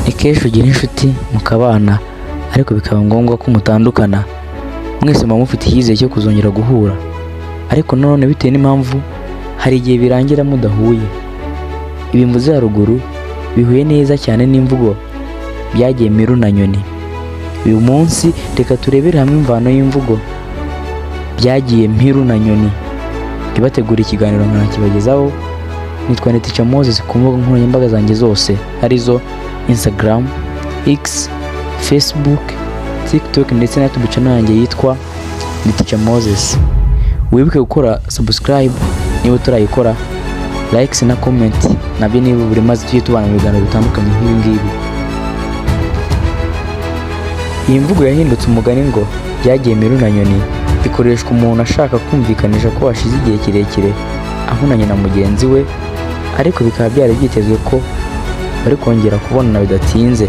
Ni kenshi ugira inshuti mukabana, ariko bikaba ngombwa ko mutandukana. Mwese muba mufite icyizere cyo kuzongera guhura, ariko nanone bitewe n'impamvu hari igihe birangira mudahuye. Ibi mvuze haruguru bihuye neza cyane n'imvugo "byagiye miru na nyoni". Uyu munsi reka turebere hamwe imvano y'imvugo "byagiye mpiru na nyoni". Ntibategura ikiganiro nkanakibagezaho, nitwa Netica Moses ku mbuga nkoranyambaga zanjye zose, arizo Instagram, X, Facebook, TikTok ndetse na YouTube channel yanjye yitwa Netica Moses. Wibuke gukora subscribe niba utarayikora, likes na comment nabyo niba buri, maze tujye tubana mu biganiro bitandukanye nk'ibi ngibi. Iyi mvugo yahindutse umugani ngo "byagiye miru na nyoni" ikoreshwa umuntu ashaka kumvikanisha ko hashize igihe kirekire abonanye na mugenzi we, ariko bikaba byari byitezwe ko bari kongera kubonana bidatinze,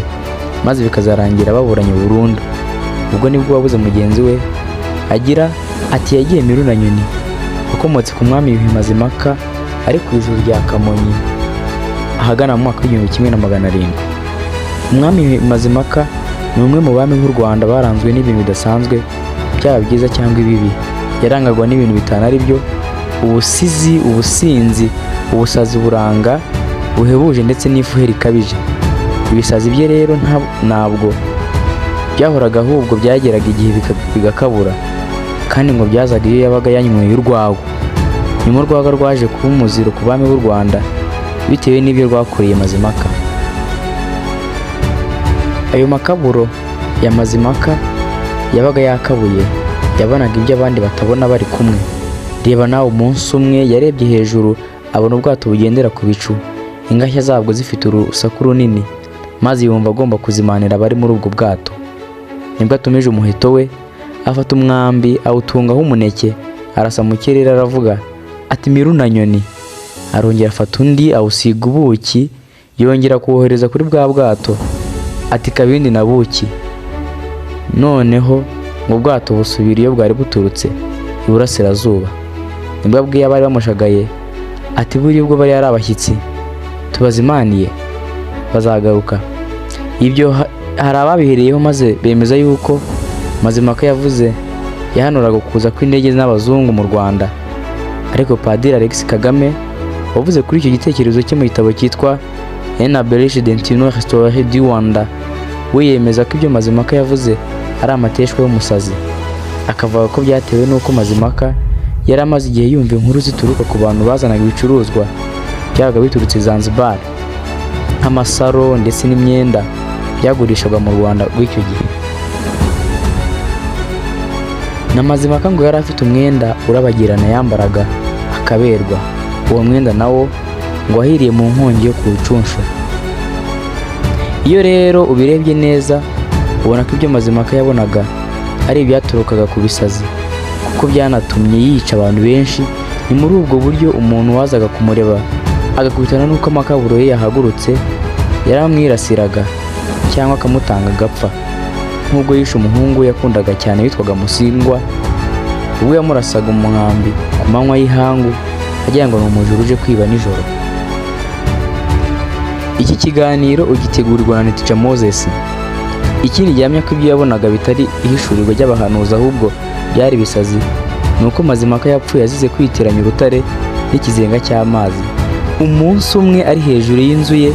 maze bikazarangira baburanye burundu. Ubwo nibwo uwabuze mugenzi we agira ati "yagiye miru na nyoni". Wakomotse ku mwami Yuhi Mazimpaka ari ku ijuru rya Kamonyi ahagana mu mwaka w'1700. Umwami Yuhi Mazimpaka ni umwe mu bami b'u Rwanda baranzwe n'ibintu bidasanzwe, byaba byiza cyangwa ibibi. Yarangwaga n'ibintu bitanu, ari byo: ubusizi, ubusinzi, ubusazi, buranga buhebuje ndetse n'ifuhe rikabije. Ibisazi bye rero ntabwo byahoraga, ahubwo byageraga igihe bigakabura, kandi ngo byazaga iyo yabaga yanyweye urwagwa. Nyuma urwagwa rwaje kuba umuziro ku bami b'u Rwanda bitewe n'ibyo rwakoreye Mazimpaka. Ayo makaburo ya Mazimpaka yabaga yakabuye, yabonaga ibyo abandi batabona bari kumwe. Reba nawe, umunsi umwe yarebye hejuru abona ubwato bugendera ku bicu, ingashya zabwo zifite urusaku runini, maze yumva agomba kuzimanira abari muri ubwo bwato. Nibwo atumije umuheto we, afata umwambi awutungaho umuneke, arasa mu kirere, aravuga ati "miru na nyoni". Arongera afata undi awusiga ubuki, yongera kuwohereza kuri bwa bwato, ati "kabindi na buki". Noneho ngo ubwato busubira iyo bwari buturutse, iburasirazuba. Nibwo abwiye abari bamushagaye ati "buriya ubwo bari ari abashyitsi tubazimaniye, bazagaruka". Ibyo hari ababihereyeho maze bemeza yuko Mazimpaka yavuze yahanuraga kuza kw'indege n'abazungu mu Rwanda. Ariko Padiri Alex Kagame wavuze kuri icyo gitekerezo cye mu gitabo cyitwa Un abrégé d'histoire restaurée du Rwanda, we yemeza ko ibyo Mazimpaka yavuze ari amateshwa y'umusazi, akavuga ko byatewe n'uko Mazimpaka yari amaze igihe yumva inkuru zituruka ku bantu bazanaga ibicuruzwa byabaga biturutse Zanzibar, nk'amasaro ndetse n'imyenda byagurishaga mu Rwanda rw'icyo gihe. Na Mazimpaka ngo yari afite umwenda urabagirana yambaraga akaberwa. Uwo mwenda nawo ngo wahiriye mu nkongi yo ku Rucunshu. Iyo rero ubirebye neza, ubona ko ibyo Mazimpaka yabonaga ari ibyaturukaga ku bisazi, kuko byanatumye yica abantu benshi. Ni muri ubwo buryo umuntu wazaga kumureba agakubitana n'uko amakaburo ye yahagurutse, yaramwirasiraga cyangwa akamutanga agapfa, nk'ubwo yishe umuhungu yakundaga cyane witwaga Musingwa, ubwo yamurasaga umwambi ku manywa y'ihangu agira ngo ni umujura uje kwiba nijoro. Iki kiganiro ugitegurirwa na Netica Moses. Ikindi gihamya ko ibyo yabonaga bitari ihishurirwa ry'abahanuzi, ahubwo byari ibisazi, ni uko Mazimpaka yapfuye azize kwitiranya urutare n'ikizenga cy'amazi. Umunsi umwe ari hejuru y'inzu ye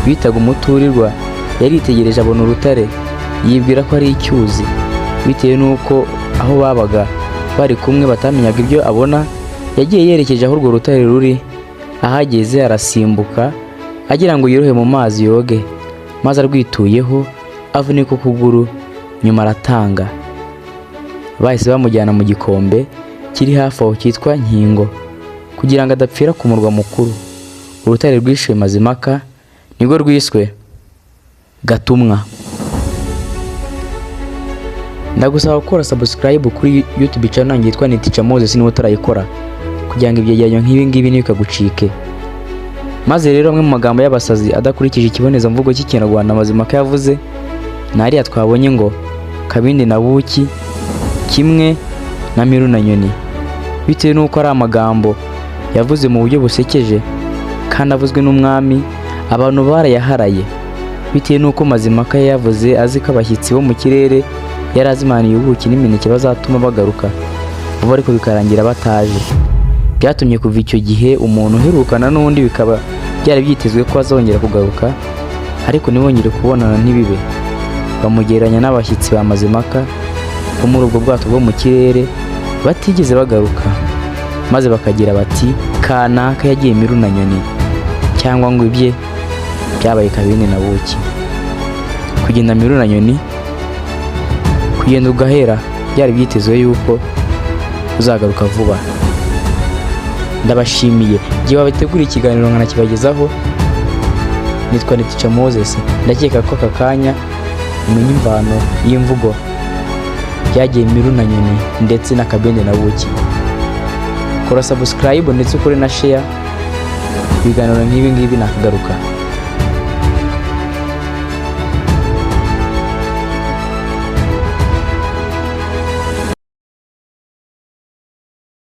bitaga umuturirwa, yaritegereje abona urutare, yibwira ko ari icyuzi. Bitewe n'uko aho babaga bari kumwe batamenyaga ibyo abona, yagiye yerekeje aho urwo rutare ruri. Ahageze arasimbuka agira ngo yirohe mu mazi yoge, maze arwituyeho avunika ukuguru, nyuma aratanga. Bahise bamujyana mu gikombe kiri hafi aho cyitwa Nkingo kugira ngo adapfira ku murwa mukuru. Urutare rwishe Mazimpaka nirwo rwiswe Gatumwa. Ndagusaba gukora subscribe kuri YouTube channel yanjye yitwa Netica Moses niba utarayikora, kugira ngo ibyegeranyo nk'ibi ngibi ntibikagucike. Maze rero, amwe mu magambo y'abasazi adakurikije ikibonezamvugo cy'Ikinyarwanda Mazimpaka yavuze ni ariya twabonye ngo "kabindi na buki" kimwe na "miru na nyoni". Bitewe n'uko ari amagambo yavuze mu buryo busekeje kandi avuzwe n'umwami, abantu barayaharaye. Bitewe n'uko Mazimpaka yavuze azi ko abashyitsi bo mu kirere yari azimaniye ubuki n'imineke bazatuma bagaruka vuba, ariko bikarangira bataje. Byatumye kuva icyo gihe umuntu uherukana n'undi bikaba byari byitezwe ko azongera kugaruka, ariko ntibongere kubonana, ntibibe. Bamugereranya n'abashyitsi ba Mazimpaka bo muri ubwo bwato bwo mu kirere batigeze bagaruka, maze bakagira bati: "Kanaka yagiye mirunanyoni", cyangwa ngo ibye byabaye kabindi na buki. Kugenda mirunanyoni, kugenda ugahera byari byitezwe yuko uzagaruka vuba. Ndabashimiye igihe wabateguriye ikiganiro nkanakibagezaho. Nitwa Netica Moses. Ndakeka ko aka kanya umenya imvano y'imvugo byagiye mirunanyoni ndetse na kabende na buki. Kora subscribe ndetse ukore na share. Ibiganiro nk'ibi ngibi nakagaruka.